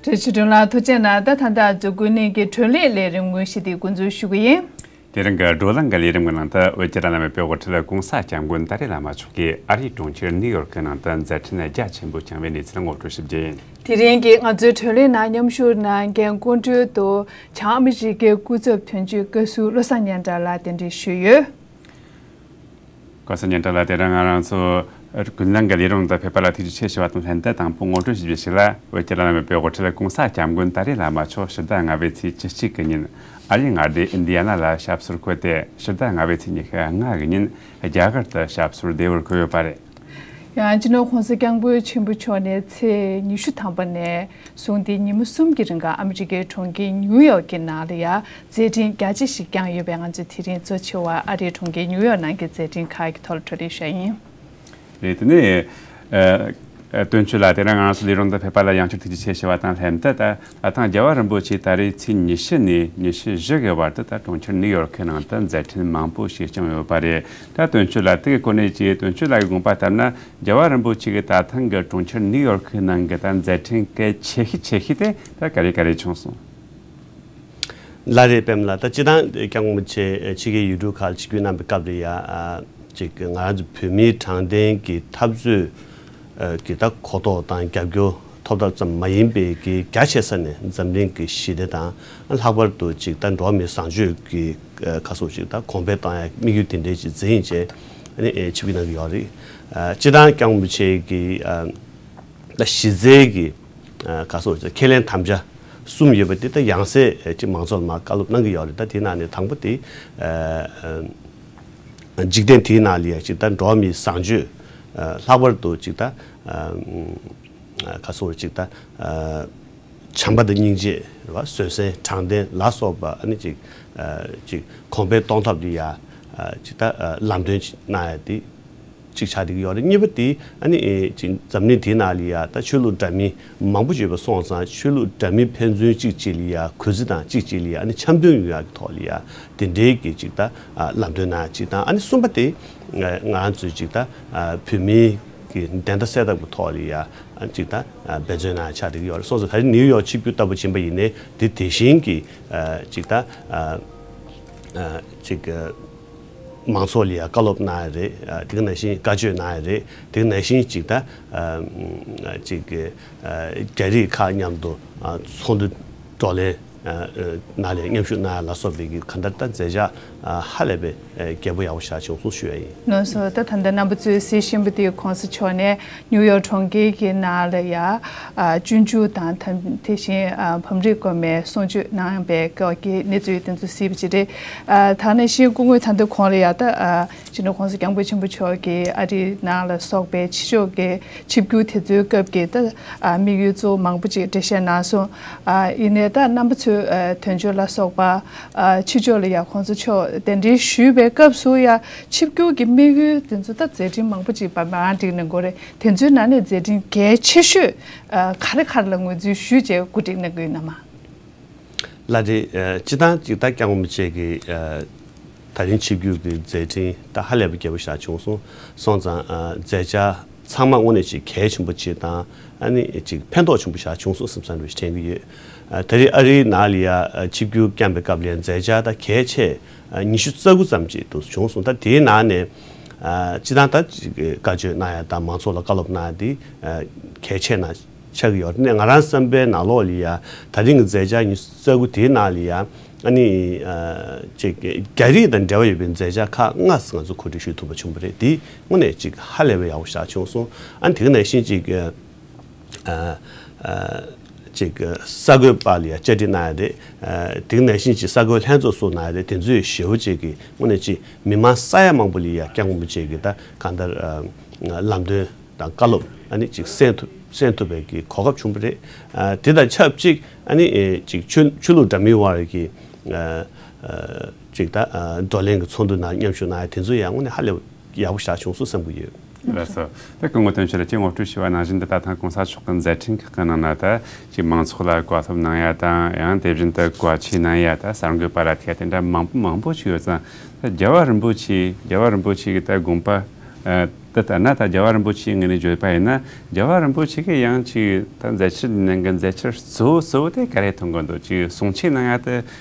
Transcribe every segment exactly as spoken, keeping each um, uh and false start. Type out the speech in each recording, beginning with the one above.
བཀྲ་ཤིས་སྒྲོན་ལགས་ཐུགས་རྗེ་གནང་། ད་ད་ལྟ་འཛུགས་སྐུ་ནས་ཀྱི་བགྲོ་གླེང་ལས་རིམ་དངོས་གཞི་དེ་འགོ་འཛུགས་ཞུ་གི་ཡིན། དེ་རིང་གི་བགྲོ་གླེང་གི་ལས་རིམ་གྱི་ནང་དུ་བོད་ཀྱི་བླ་ན་མེད་པའི་དབུ་ཁྲིད་གོང་ས་སྐྱབས་མགོན་ཏཱ་རེ་བླ་མ་མཆོག་གིས་ཨ་རིའི་གྲོང་ཁྱེར་ནིའུ་ཡོར་ཀི་ནང་དུ་མཛད་འཕྲིན་རྒྱ་ཆེན་པོ་བསྐྱངས་པའི་གནས་ཚུལ་ངོ་སྤྲོད་ཞུ་རྒྱུ་ཡིན། དེ་རིང་གི་ང་ཚོའི་བགྲོ་གླེང་ནང་མཉམ་ཞུགས་གནང་མཁན་སྐུ་མགྲོན་དུ་བྱང་ཨ་མི་རི་ཀའི་སྐུ་ཚབ་དོན་གཅོད་བཀའ་ཟུར་བློ་བཟང་སྙན་གྲགས་ལགས་གདན་འདྲེན་ཞུས་ཡོད། བཀའ་ཟུར་སྙན་གྲགས་ལགས། དེ་རིང་ང་རང་ཚོ་ཀུན་གླེང་གི་ལས་རིམ་དུ་ཕེབས་པ་ལ་ཐུགས་རྗེ་ཆེ་ཞུ་བ་དང་ལྷན་དུ་དང་པོ་ངོ་སྤྲོད་ཞུ་རྒྱུ་ཞིག་ལ། བོད་ཀྱི་བླ་ན་མེད་པའི་དབུ་ཁྲིད་གོང་ས་སྐྱབས་མགོན་ཏཱ་རེ་བླ་མ་མཆོག་ཕྱི་ཟླ་ལྔ་པའི་ཚེས་བཅུ་གཅིག་གི་ཉིན་ཨ་རིའི་མངའ་སྡེ་ཨིན་ཌི་ཡ་ན་ལ་ཞབས་སོར་འཁོད་དེ། ཕྱི་ཟླ་ལྔ་པའི་ཚེས་ཉི་ཤུ་ལྔ་གི་ཉིན་རྒྱ་གར་དུ་ཞབས་སོར་བདེ་བར་འཁོད་ཡོད་པ་རེད། ཡང་སྤྱི་ནོར་༸གོང་ས་༸སྐྱབས་མགོན་ཆེན་པོ་མཆོག་ནས་ཚེས་ཉི་ཤུ་ཐམ་པ་ནས་བཟུང་སྟེ་ཉིན་མོ་གསུམ་གྱི་རིང་ག་ཨ་མི་རི་ཀའི་གྲོང་ཁྱེར་ནིའུ་ཡོག་གི་ནང་ལ་ཡང་མཛད་འཕྲིན་རྒྱ་ཆེ་ཞིག་བསྐྱངས་ཡོད་པས། ང་ཚོས་དེ་རིང་གཙོ་ཆེ་བ་ཨ་རིའི་གྲོང་ཁྱེར་ནིའུ་ཡོག་ནང་གི་མཛད་འཕྲིན་ཁག་གི་ཐོག་ལ་བགྲོ་གླེང་ཞུ་ཡ་ཡིན། རེད། དེ་ནས་ཨ་ཨ་དོན་གཅོད་ལགས། དེ་རིང་ང་རང་ཚོ་ལས་རིམ་དུ་ཕེབས་པ་ལ་ཡང་བསྐྱར་ཐུགས་རྗེ་ཆེ་ཞུ་བ་དང་ལྷན་དུ། ད་ད་ཐེངས་རྒྱལ་བ་རིན་པོ་ཆེ་ད་རེས་ཚེས་ཉི་ཤུ་ནས་ཉི་ཤུ་བཞི་གི་བར་དུ་ད་གྲོང་ཁྱེར་ནིའུ་ཡོག་གི་ནང་དུ་མཛད་འཕྲིན་མང་པོ་ཞིག་བསྐྱངས་ཡོད་པ་རེད། ད་དོན་གཅོད་ལགས། དེ་གི་སྐོར་ནས་ཅིག་དོན་གཅོད་ལགས་ཀྱི་དགོངས་པ་ལྟར་ན། རྒྱལ་བ་རིན་པོ་ཆེ་གི་ད་ཐེངས་ཀྱི་གྲོང་ཁྱེར་ནིའུ་ཡོག་གི་ནང་གི་ད་མཛད་འཕྲིན་གལ་ཆེ་ཤོས་ཆེ་ཤོས་དེ་ད་ག་རེ་ག་རེ་བྱུང་སོང་། ལགས་རེད། པདྨ་ལགས། ད་སྤྱིར་བཏང་སྐྱབས་མགོན་རིན་པོ་ཆེ་ཕྱི་རྒྱལ་ཡུལ་གྲུ་ཁག་ལ་ཆིབས་བསྒྱུར་གནང་པའི་སྐབས་ལ་ཡ། ཨ་ཅིག་ང་རང་ཚོ་བོད་མིའི་དྲང་བདེན་གྱི་འཐབ་རྩོད་ཨ་གི་ད་གོ་རྟོགས་དང་རྒྱབ་སྐྱོར་ཐོབ་ཐབས་ཙམ་མ་ཡིན་པའི་གི་རྒྱ་ཆེ་ས་ནས་འཛམ་གླིང་གི་ཞི་བདེ་དང་། ལྷག་པར་དུ་ཅིག་ད་འགྲོ་བ་མིའི་བཟང་སྤྱོད་ཀྱི་ཨ་ག་སོགས་ཅིག་ད་གོང་འཕེལ་གཏོང་ཡ་དམིགས་ཡུལ་དེ་འདྲའི་ཅིག་འཛིན་བྱས་ཨ་ནི་ཨེ་ཆིབས་བསྒྱུར་གནང་གི་ཡོད་རེད། ཨ་སྤྱིར་བཏང་སྐྱབས་མགོན་རིན་པོ་ཆེ་གི་ཨ་ད་གཞི་རྩའི་གི་ཨ་ག་སོགས་ཅིག་ཁས་ལེན་དམ་བཅའ་གསུམ་ཡོད་པ་དེ་ད་ཡང་སེ་ཨེ་ཅིག་མང་ཚོགས་ལ་མར་བཀའ་སློབ་གནང་གི་ཡོད་རེད། ད་དེའི་ནང་ནས་དང་པོ་དེ་ཨ་ཨ་འཇིག་རྟེན་དེའི་ནང་ལ་ཡ་ཅིག་ད་འགྲོ་བ་མིའི་བཟང་སྤྱོད། ཨ་ལྷག་པར་དུ་ཅིག་ད་ཨ་ཨ་ག་སོགས་ཅིག་ད་ཨ་བྱམས་པ་དང་སྙིང་རྗེ་རེད་བ། བཟོད་བསྲན། དྲང་བདེན་ལ་སོགས་པ་ཨ་ནི་ཅིག་ཨ་ཅིག་གོང་འཕེལ་གཏོང་ཐབས་ལ་ཡ་ཨ་ཅིག་ད་ཨ་ལམ་སྟོན་ཅིག་གནང་ཡ་དེ་ཅིག་ཆགས་བསྡད་ཀྱི་ཡོད་རེད། གཉིས་པ་དེ་ཨ་ནི་ཨེ་ཅིག་འཛམ་གླིང་དེའི་ནང་ལ་ཡ་ད་ཆོས་ལུགས་འདྲ་མིན་མང་པོ་ཡོད་པ་སོང་ཙང་། ཆོས་ལུགས་འདྲ་མིན་ཕན་ཚུན་གཅིག་གཅིག་ལ་ཡ་གུས་བརྩི་དང་གཅིག་གཅིག་ལ་ཡ་ཨ་ནི་འཆམ་མཐུན་ཡོང་ཡ་གི་ཐོག་ལ་ཡ་དེ་འདྲའི་གི་ཅིག་ད་ཨ་ལམ་སྟོན་གནང་ཡ་གཅིག་དང་། ཨ་ནི་གསུམ་པ་དེ་ང་ང་ཚོའི་ཅིག་ད་ཨ་བོད་མིའི་གི་བདེན་མཐའ་གསལ་ཐབས་ཀྱི་ཐོག་ལ་ཡ་ཨ་ཅིག་ད་ཨ་འབད་བརྩོན་གནང་ཆགས་བསྡད་ཀྱི་ཡོད་རེད། སོང་ཙང་ད་རེས་ནིའུ་ཡོག་ཆིབས་བསྒྱུར་ལྟ་བུ་ཕྱིན་པ་ཡིན་ནའི་དེ་དེ་བཞིན་གྱི་ཨ་ཅིག་ད་ཨ་ཨ་ཅིག་ཨ་མང་ཚོགས་ལ་ཡ་བཀའ་སློབ་གནང་ཡ་རེད། ཨ་དེ་ག་ནང་བཞིན་བཀའ་ཆོས་གནང་ཡ་རེད། དེ་ག་ནང་བཞིན་ཅིག་ད་ཨ་ཅིག་ཨ་རྒྱ་རིགས་ཁག་མཉམ་དུ་ཨ་ཚོགས་འདུ་བགྲོ་གླེང་ཨ་ཨ་ནང་ལ་མཉམ་ཞུགས་གནང་ཡ་ལ་སོགས་པའི་གི་གང་ལྟར་ད་མཛད་འཆར་ཨ་ཧ་ལས་པའི་ཨ་རྒྱས་པོ་ཡག་པོ་བཞག་བྱུང་སོང་ཞུ་ཡ་ཡིན། ལགས་སོ། ད་ད་ལྟ་རྣམ་པ་ཚོས་གཟིགས་བཞིན་པ་དེ་གོང་ས་མཆོག་ནས་ནིའུ་ཡོག་གྲོང་ཁྱེར་གྱི་ནང་ལ་ཡ་ཨ་སྤྱོད་འཇུག་དང་ད་དེ་བཞིན་ཨ་བམ་རིག་སྐོར་མའི་གསུང་ཆོས་གནང་བའི་སྐོར་གྱི་གནས་ཚུལ་དེ་ཚོ་གཟིགས་པ་ཅིག་རེད། ཨ་ད་ནང་བཞིན་སྐུ་ངོ་ད་ལྟ་གོང་ལ་ཡ་ད་ཨ་སྤྱི་ནོར་༸གོང་ས་༸སྐྱབས་མགོན་ཆེན་པོ་མཆོག་གིས་ཨ་རིའི་ནང་ལ་སོགས་པའི་ཕྱི་ཕྱོགས་ཀྱི་ཆིབས་བསྒྱུར་དེ་ཚོའི་སྐབས་ཀྱི་ད་ཨ་དམིགས་ཡུལ་གཙོ་བོ་མང་པོ་ཅིག་འགྲེལ་བཤད་གནང་སོང་། ཨ་ཡིན་ནའི་ད་རྣམ་པ་ཚོས་ཨ་དོན་གཅོད་ལ་སོགས་པ་ཨ་ཕྱི་ཕྱོགས་ལ་ཡ་༸གོང་ས་མཆོག་གདན་འདྲེན་ཞུས་པའི་སྐབས་སུ་ཡ་ཆིབས་བསྒྱུར་གྱི་དམིགས་ཡུལ་དེ་ཚོ་ད་མཛད་འཕྲིན་མང་པོ་ཅིག་པ་མར་བསྒྲིགས་གནང་གི་ཡོད་རེད། དེ་ཚོའི་ནང་ནས་མཛད་འཕྲིན་གལ་ཆེ་ཤོས་ཨ་ག་རེ་ག་རེ་ལ་ངོས་འཛིན་ཞུས་བྱས་གོ་སྒྲིག་གནང་གི་ཡོད་ན་མ། ལགས་རེད། ཨ་སྤྱིར་བཏང་ཅིག་ད་༸སྐྱབས་མགོན་རིན་པོ་ཆེ་གི་ཨ་ད་རིང་ཆིབས་བསྒྱུར་གྱི་མཛད་འཕྲིན་ད་ཧ་ལས་པ་རྒྱས་པོ་ཞིག་བྱུང་སོང་། སོང་ཙང་ཨ་མཛད་འཆར་ཚང་མ་དངོས་གནས་ཅིག་གལ་ཆེན་པོ་ཅིག་དང་། ཨ་ནི་ཅིག་ཕན་ཐོགས་ཆེན་པོ་ཞིག་བྱུང་སོང་བསམ་བསམ་འདྲ་ཞིག་དྲན་གྱི་ཡོད། ཨ་ད་རེས་ཨ་རིའི་ནང་ལ་ཡ་ཨ་ཆིབས་བསྒྱུར་བསྐྱངས་པའི་སྐབས་ལ་ཡ་མཛད་འཆར་ད་གལ་ཆེ་ཨ་ཉི་ཤུ་རྩ་དགུ་ཙམ་ཅིག་འདུག་བྱུང་སོང་། ད་དེའི་ནང་ནས་ཨ་སྤྱིར་བཏང་ད་ཅིག་བཀའ་ཆོས་གནང་ཡ་དང་མང་ཚོགས་ལ་བཀའ་སློབ་གནང་ཡ་དེ་ཨ་གལ་ཆེ་ན་ཆགས་ཀྱི་ཡོད་རེད། ང་རང་བསམ་པའི་ནང་ལོགས་ལ་ཡ་ད་རིང་གི་མཛད་འཆར་ཉི་ཤུ་རྩ་དགུ་དེའི་ནང་ལ་ཡ་ཨ་ནི་ཨ་ཅིག་རྒྱ་རིགས་དང་འབྲེལ་བ་ཡོད་པའི་མཛད་འཆར་ཁག་ལྔ་ང་ཚོ་གོ་སྒྲིག་ཞུ་ཐུབ་པ་བྱུང་བ་རེད། དེ་དངོས་གནས་ཅིག་ཧ་ལས་པའི་ཡག་པོ་ཞིག་བྱུང་སོང་། ཨ་ནི་དེ་ག་ནང་བཞིན་ཅིག་ཨ་ཨ་ཅིག་གསར་འགོད་པ་ལ་ཡ་བཅར་འདྲི་གནང་ཡ་རེད། ཨ་དེ་ག་ནང་བཞིན་ཅིག་གསར་འགོད་ལྷན་ཚོགས་སུ་གནང་ཡ་རེད། དེ་ཚོས་ཞེ་པོ་ཅིག་གི་དངོས་གནས་ཅིག་མི་མང་ས་ཡ་མང་པོ་ལ་ཡ་༸སྐྱབས་མགོན་རིན་པོ་ཆེ་གི་ད་གང་ལྟར་ཨ་ལམ་སྟོན་དང་བཀའ་སློབ་ཨ་ནི་ཅིག་གསན་ཐུབ་གསན་ཐུབ་པའི་གི་གོ་སྐབས་བྱུང་བ་རེད། ཨ་དེ་དང་ཆབས་ཅིག་ཨ་ནི་ཨེ་ཅིག་ཆོས་ཆོས་ལུགས་འདྲ་མིན་དབར་གྱི་ཨ་ཨ་ཅིག་ད་ཨ་བགྲོ་གླེང་གི་ཚོགས་འདུ་ནང་མཉམ་ཞུགས་གནང་ཡ་དེ་ཚོ་ཡང་དངོས་གནས་ཧ་ལས་ཡག་པོ་ཞེ་དྲག་བྱུང་སོང་བསམ་གྱི་ཡོད། ལགས་སོ། ད་སྐུ་ངོ་དོན་གཅོད་ལགས་ཀྱིས་ངོ་སྤྲོད་ཞུས་པ་ནང་བཞིན་དུ། ད་ཐེངས་གོང་ས་མཆོག་གི་མཛད་འཕྲིན་ཁག་གི་ནང་ན་ད་ཅིག་མང་ཚོགས་ལ་བཀའ་སློབ་གནང་ཡ་དང་། ཡང་དེ་བཞིན་དུ་བཀའ་ཆོས་གནང་ཡ་དང་། གསར་འགོད་པ་ལ་ཐད་དེ་འདྲ་མང་པོ་མང་པོ་ཞིག་ཡོད་ཙང་། ད་རྒྱལ་བ་རིན་པོ་ཆེ་རྒྱལ་བ་རིན་པོ་ཆེ་གི་ད་དགོངས་པ་ཨ་ དེ་ལྟར་ན་ད་རྒྱལ་བ་རིན་པོ་ཆེའི་ངོས་ནས་བརྗོད་པ་ཡིན་ན། རྒྱལ་བ་རིན་པོ་ཆེ་གིས་ཡང་ཅིག་ད་མཛད་ཆེན་ནང་གི་མཛད་ཆེན་གཙོ་བོ་གཙོ་བོ་དེ་ག་རེ་མཐོང་གི་འདུག་ཅིག་གསུང་ཆོས་ནང་ཡང་དེ་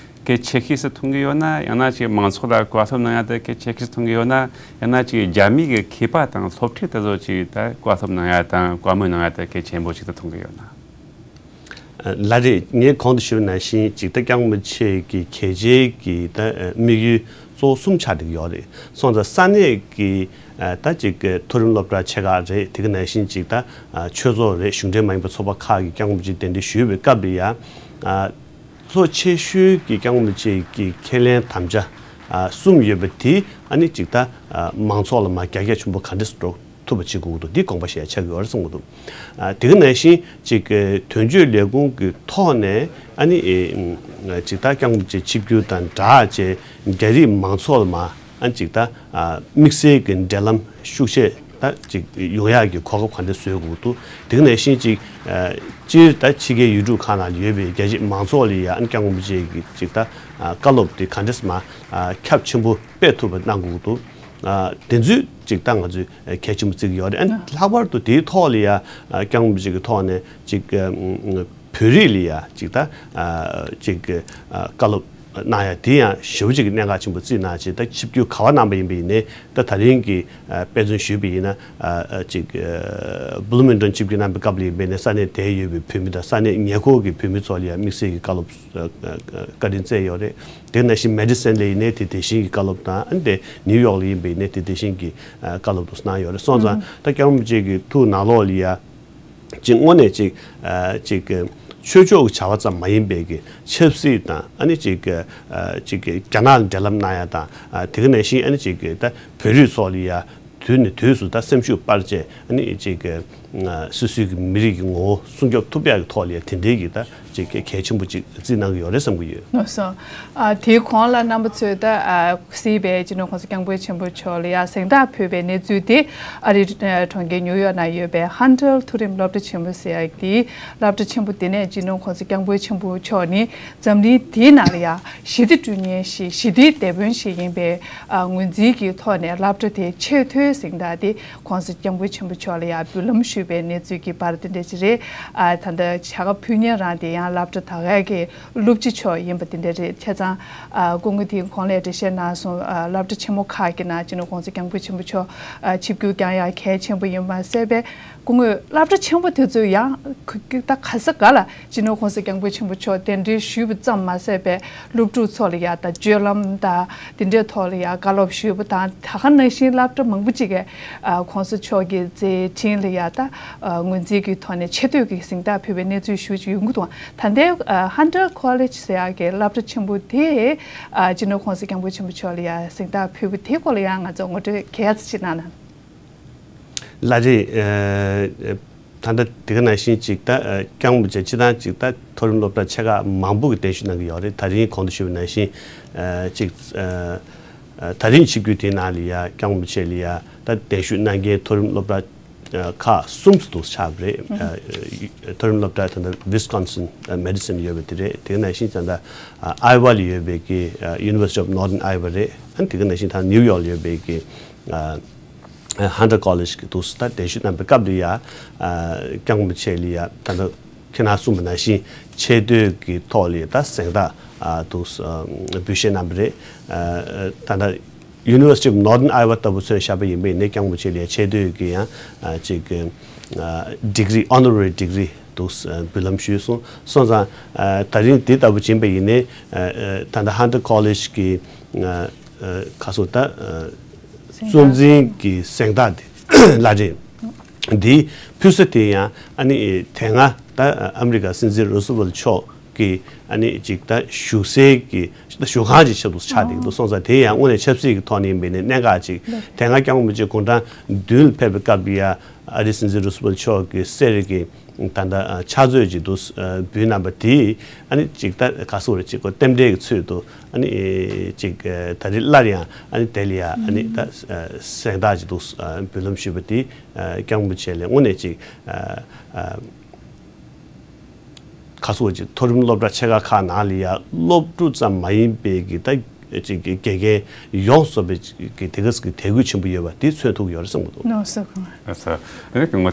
གལ་ཆེ་ཤོས་སུ་མཐོང་གི་ཡོད་ན། ཡང་ན་ཅིག་མང་ཚོགས་ལ་བཀའ་སློབ་གནང་ཡ་དེ་གལ་ཆེ་ཤོས་སུ་མཐོང་གི་ཡོད་ན། ཡང་ན་ཅིག་རྒྱ་མི་གི་མཁས་པ་དང་སློབ་ཕྲུག་དེ་ཚོ་ཅིག་ད་བཀའ་སློབ་གནང་ཡ་དང་བཀའ་མོལ་གནང་ཡ་དེ་གལ་ཆེན་པོ་ཞིག་ཏུ་མཐོང་གི་ཡོད་ན། ལགས་རེད། ངས་གོང་དུ་ཞུས་པ་ནང་བཞིན་ཅིག་ད་སྐྱབས་མགོན་རིན་པོ་ཆེ་གི་གལ་ཆེའི་གི་ད་དམིགས་ཡུལ་གཙོ་བོ་གསུམ་ཆགས་བསྡད་ཀྱི་ཡོད་རེད། སོང་ཙང་ས་གནས་ཀྱི་ད་ཅིག་མཐོ་རིམ་སློབ་གྲྭ་ཆེ་ཁག་རེད། དེ་ག་ནང་བཞིན་ཅིག་ད་ཆོས་ཚོགས་རེད། གཞུང་འབྲེལ་མ་ཡིན་པའི་ཚོགས་པ་ཁག་གིས་སྐྱབས་མགོན་རིན་པོ་ཆེ་གདན་འདྲེན་ཞུས་པའི་སྐབས་ལ་ཡ། གཙོ་ཆེ་ཤོས་ཀྱི་སྐྱབས་མགོན་རིན་པོ་ཆེ་གི་ཁས་ལེན་དམ་བཅའ་གསུམ་ཡོད་པ་དེ་ཨ་ནི་ཅིག་ད་མང་ཚོགས་ལ་མར་རྒྱ་སྐྱེད་ཆེན་པོ་ག་འདྲས་སུ་འགྲོ་ཐུབ་པ་བྱེད་དགོས་ཀྱི་འདུག་འདི་དགོངས་པ་བཞེས་ཡ་ཆགས་ཀྱི་ཡོད་རེད་བསམ་གྱི་འདུག་ཨ། དེ་ག་ནང་བཞིན་ཅིག་དོན་གཅོད་ལས་ཁུངས་ཀྱི་ཐོག་ནས་ཨ་ནི་ཨེ་ཅིག་ད་སྐྱབས་མགོན་རིན་པོ་ཆེ་ཆིབས་བསྒྱུར་དང་སྦྲགས་བྱས་རྒྱ་རིགས་མང་ཚོགས་ལ་མར་ཨ་ཅིག་ད་དམིགས་བསལ་གྱི་འབྲེལ་ལམ་ཤུགས་ཆེ་ད་ཅིག་ཡོང་ཡག་གི་གོ་སྐབས་ག་འདྲ་བཟོ་དགོས་འདུག་དེ་ག་ནང་བཞིན་ཅིག་སྤྱིར་ད་ཕྱི་རྒྱལ་ཡུལ་གྲུ་ཁག་ནང་ཡོད་པའི་རྒྱ་ཆེ་མང་ཚོགས་ལ་ཡ་ཨ་ནི་སྐྱབས་མགོན་རིན་པོ་ཆེ་གི་ཅིག་ད་བཀའ་སློབ་དེ་ག་འདྲས་མར་ཁྱབ་ཆེན་པོ་སྤེལ་ཐུབ་པ་གནང་དགོས་འདུག་དེ་ཚོའི་ཅིག་ད་ང་ཚོས་གལ་ཆེན་པོ་བརྩི་གི་ཡོད་རེད། ཨ་ནི་ལྷག་པར་དུ་དེའི་ཐོག་ལ་ཡ་སྐྱབས་མགོན་རིན་པོ་ཆེ་གི་ཐོག་ནས་ཅིག་བོད་རིགས་ལ་ཡ་ཅིག་ད་ཅིག་བཀའ་སློབ་གནང་ཡ་དེ་ཡང་ཞེ་པོ་ཅིག་གི་གནད་འགག་ཆེན་པོ་བརྩིས་གནང་བྱས། ད་ཆིབས་བསྒྱུར་ག་པར་གནང་པ་ཡིན་པ་ཡིན་ནའི་ད་ད་རིང་གི་དཔེ་མཚོན་ཞུས་པ་ཡིན་ན། ཅིག་བྷུ་ལུ་མིང་ཊོན་ཆིབས་བསྒྱུར་གནང་པའི་སྐབས་ལ་ཡིན་པ་ཡིན་ནའི་ས་གནས་དེར་ཡོད་པའི་བོད་མི་དང་ས་གནས་ཉེ་འཁོར་གྱི་བོད་མི་ཚོ་ལ་ཡང་དམིགས་བསལ་གྱི་བཀའ་སློབ་བཀའ་དྲིན་སྩལ་ཡོད་རེད། དེ་ནང་བཞིན་མེ་ཌི་སན་ལ་ཡིན་ནའི་དེ་དེ་བཞིན་གྱི་བཀའ་སློབ་དང་། ཨ་ནི་དེ་ནིའུ་ཡོག་ལ་ཡིན་པ་ཡིན་ནའི་དེ་དེ་བཞིན་གྱི་བཀའ་སློབ་དུ་གནང་ཡོད་རེད། སོང་ཙང་ད་སྐྱབས་མགོན་རིན་པོ་ཆེ་གི་ཐུགས་ནང་ལོགས་ལ་ཡ། ཅིག་དངོས་གནས་ཅིག་ཨ་ཅིག་ཆོས་ཕྱོགས་ཀྱི་བྱ་བ་ཙམ་མ་ཡིན་པའི་གི་ཆབ་སྲིད་དང་། ཨ་ནི་ཅིག་ཨ་ཅིག་རྒྱ་ནག་ལ་འབྲེལ་ལམ་གནང་ཡ་དང་། ཨ་དེ་ག་ནང་བཞིན་ཨ་ནི་ཅིག་ད་བོད་རིགས་ཚོ་ལ་ཡ་དུས་ནས་དུས་སུ་ད་སེམས་ཤུགས་སྤར་བྱས། ཨ་ནི་ཅིག་ཨ་སོ་སོའི་གི་མི་རིགས་ཀྱི་ངོ་བོ་སྲུང་སྐྱོབ་ཐུབ་ཡ་གི་ཐོག་ལ་ཡ་དེ་འདྲའི་གི་ད་ཅིག་གལ་ཆེན་པོ་ཅིག་བརྩིས་གནང་གི་ཡོད་རེད་བསམ་གི་ཡོད། ལགས་སོ། ཨ་དེའི་གོང་ལ་རྣམ་པ་ཚོས་ད་ཨ་གཟིགས་པའི་སྤྱི་ནོར་༸གོང་ས་༸སྐྱབས་མགོན་ཆེན་པོ་མཆོག་ལ་ཡ་གཟེངས་རྟགས་ཕུལ་བའི་གནས་ཚུལ་དེ། ཨ་རིའི་གྲོང་ཁྱེར་ཉིའུ་ཡོག་ནང་ཡོད་པའི་ཧན་ཊར་མཐོ་རིམ་སློབ་གྲྭ་ཆེན་མོ་ཟེར་ཡག་དེའི་སློབ་གྲྭ་ཆེན་པོ་དེ་ནས་སྤྱི་ནོར་༸གོང་ས་༸སྐྱབས་མགོན་ཆེན་པོ་མཆོག་ནི་འཛམ་གླིང་འདིའི་ནང་ལ་ཡ་ཞི་བདེ་བསྐྲུན་མཁན་ཞིག་ཞི་བདེའི་དེད་དཔོན་ཞིག་ཡིན་པའི་ཨ་ངོས་འཛིན་གྱི་ཐོག་ནས་སློབ་གྲྭ་དེའི་ཆེས་མཐོའི་གཟེངས་རྟགས་དེ་༸གོང་ས་༸སྐྱབས་མགོན་ཆེན་པོ་མཆོག་ལ་ཡ་འབུལ་ལམ་ཞུས་པའི་གནས་ཚུལ་གྱི་བར་དེ་འདྲ་ཞིག་རེད། ཨ་ད་ལྟ་བྱ་དགའ་ཕུལ་མཁན་རང་དེ་ཡང་སློབ་གྲྭ་ད་གའི་གི་སློབ་སྤྱི་མཆོག་ཡིན་པ་དེ་འདྲ་རེད། བྱས་ཙང་ཨ་སྐུ་ངོ་དེའི་གོང་ལ་འགྲེལ་བཤད་གནང་སོང་། ཨ་སློབ་གྲྭ་ཆེན་མོ་ཁག་གི་ནང་སྤྱི་ནོར་༸གོང་ས་༸སྐྱབས་མགོན་ཆེན་པོ་མཆོག་ཨ་ཆིབས་བསྒྱུར་བསྐྱངས་ཡག་གལ་ཆེན་པོ་ཡིན་པ་མ་ཟད་པའི་སྐུ་ངོས་སློབ་གྲྭ་ཆེན་པོ་དེ་ཚོ་ཡང་ཁུ་ཁུ་ད་ག་ས་ག་ལ་སྤྱི་ནོར་༸གོང་ས་༸སྐྱབས་མགོན་ཆེན་པོ་མཆོག་གདན་འདྲེན་ཞུས་པ་ཙམ་མ་ཟད་པའི་སློབ་ཕྲུག་ཚོ་ལ་ཡ་ད་སྤྱོད་ལམ་དང་དེ་འདྲའི་ཐོག་ལ་ཡ་བཀའ་སློབ་ཞུས་པ་དང་། ད་ག་ནང་བཞིན་སློབ་གྲྭ་མང་པོ་ཅིག་གིས་ཨ་༸གོང་ས་མཆོག་གི་མཛད་འཕྲིན་ལ་ཡ་ད་ཨ་ངོས་འཛིན་གྱི་ཐོག་ནས་ཆེ་བསྟོད་ཀྱི་གཟེངས་རྟགས་ཕུལ་བའི་གནས་ཚུལ་ཞུ་ཡོང་གི་འདུག་ད་ལྟའི་ཨ་ཧན་ཊར་ཀོ་ལེཇ་ཟེར་ཡག་གི་སློབ་གྲྭ་ཆེན་པོ་དེས་ཨ་སྤྱི་ནོར་༸གོང་ས་༸སྐྱབས་མགོན་ཆེན་པོ་མཆོག་ལ་ཡ་གཟེངས་རྟགས་ཕུལ་བ་དེའི་སྐོར་ལ་ཡང་ང་ཚོ་ངོ་སྤྲོད་གལ་ཆེ་ཅིག་གནང་ན། ལགས་རེད། ཨ་ད་ལྟ་དེ་ག་ནང་བཞིན་ཅིག་ད་ཨ་སྐྱབས་མགོན་རིན་པོ་ཆེ་སྤྱིར་བཏང་ཅིག་ད་མཐོ་རིམ་སློབ་གྲྭ་ཆེ་ཁག་མང་པོ་གིས་གདན་ཞུ་གནང་གི་ཡོད་རེད། ད་རིང་གོང་དུ་ཞུས་པ་ནང་བཞིན་ཨ་ཅིག་ཨ་ཨ་ད་རིང་ཆིབས་བསྒྱུར་དེའི་ནང་ལ་ཡ་སྐྱབས་མགོན་རིན་པོ་ཆེ་ལ་ཡ་ད་གདན་ཞུ་གནང་མཁན་མཐོ་རིམ་སློབ་གྲྭ་ཨ་ཁག་གསུམ་དུ་ཆགས་པ་རེད། ཨ་མཐོ་རིམ་སློབ་གྲྭ་ད་ལྟ་ཝི་སི་ཀོན་སིན་ཨ་མེ་ཌི་སིན་ཡོད་པ་དེ་རེད། དེ་ག་ནང་བཞིན་ད་ལྟ་ཨ་ཨའི་ཝ་ལ་ཡོད་པའི་གི་ཨ་University of Northern Iowa རེད། ཨ་དེ་ག་ནང་བཞིན་ད་ནིའུ་ཡོག་ལ་ཡོད་པའི་གི་ཨ་ཧན་ཊར་ཀོ་ལེཇ་གི་འདུག་ད་གདན་ཞུ་གནང་པའི་སྐབས་ལ་ཡ་ཨ་སྐྱབས་མགོན་རིན་པོ་ཆེ་ལ་ཡ་ད་ལྟ་ཁྱེད་རང་གསུངས་པ་ནང་བཞིན་ཆེ་བསྟོད་ཀྱི་ཐོག་ལ་ཡ་ད་གཟེངས་རྟགས་ཨ་འདུག་ཨ་འབུལ་བཞེས་གནང་པ་རེད། ཨ་ད་ལྟ་University of Northern Iowa ལྟ་བུ་མཚོན་བཞག་པ་ཡིན་པ་ཡིན་ནའི་སྐྱབས་མགོན་རིན་པོ་ཆེ་ལ་ཡ་ཆེ་བསྟོད་ཀྱི་ཡང་ཨ་ཅིག་ཨ་ཌི་གི་རི་ཨོ་ནོ་རེ་རི་ཌི་གི་རི་འདུག་ཨ་འབུལ་ལམ་ཞུས་སོང་། སོང་ཙང་ཨ་ད་རིང་འདི་ལྟ་བུ་ཡིན་པ་ཡིན་ནའི་ཨ་ཨ་ད་ལྟ་ཧན་ཊར་ཀོ་ལེཇ་གི་ཨ་ཨ་ག་སོ་ད་ཨ་གཟེངས་རྟགས། གཙོ་འཛིན་གྱི་གཟེངས་རྟགས་དེ་ལགས་རེད། འདིའི་ཕུལ་ས་དེ་ཡང་ཨ་ནི་དེ་སྔ་ད་ཨ་མེ་རི་ཀ་སྲིད་འཛིན་རུ་སི་ཝེལ་མཆོག་གི་ཨ་ནི་ཅིག་ད་བཞུགས་སའི་གི་ད་བཞུགས་ཁང་ཅིག་ཆགས་འདུག་ཆགས་བསྡད་ཀྱི་འདུག་སོང་ཙང་དེ་ཡང་དངོས་གནས་ཆབ་སྲིད་ཀྱི་ཐོག་ནས་ཡིན་པ་ཡིན་ནའི་གནད་འགག་ཅིག་ལགས། དེ་སྔ་སྐྱབས་མགོན་རིན་པོ་ཆེ་དགུང་གྲངས་བདུན་ལ་ཕེབས་པའི་སྐབས་ལ་ཡ་ཨ་རིའི་སྲིད་འཛིན་རུ་སི་ཝེལ་མཆོག་གི་གསེར་གྱི་ད་ལྟ་ཕྱག་མཛོད་ཅིག་འདུག་འབུལ་གནང་པ་དེས་ཨ་ནི་ཅིག་ད་ག་སོ་རེ་ཅིག་གོ་རྟེན་འབྲེལ་གྱི་ཚུལ་དུ་ཨ་ནི་ཅིག་ད་རེས་སླར་ཡང་ཨ་ནི་དེ་ལ་ཡ་ཨ་ནི་ད་གཟེངས་རྟགས་ཅིག་འདུག་འབུལ་ལམ་ཞུས་པ་དེས་སྐྱབས་མགོན་རིན་པོ་ཆེ་ལ་དངོས་གནས་ཅིག་ག་སོ་ཅིག་མཐོ་རིམ་སློབ་གྲྭ་ཆེ་ཁག་ཁག་ནང་ལ་ཡ་སློབ་ཕྲུག་ཙམ་མ་ཡིན་པའི་གི་ད་ ཅིག་གི་དགེ་རྒན་ཡོངས་སུ་རྫོགས་པའི་ཅིག་གི་དེ་ག་ཟིག་གི་དད་གུས་ཆེན་པོ་ཡོད་པ་དེ་མཚོན་ཐུབ་ཀྱི་ཡོད་རེད་བསམ་གྱི་འདུག་ནོ་སོ་གང་། ཨ་ས། ཨ་ནི་ང་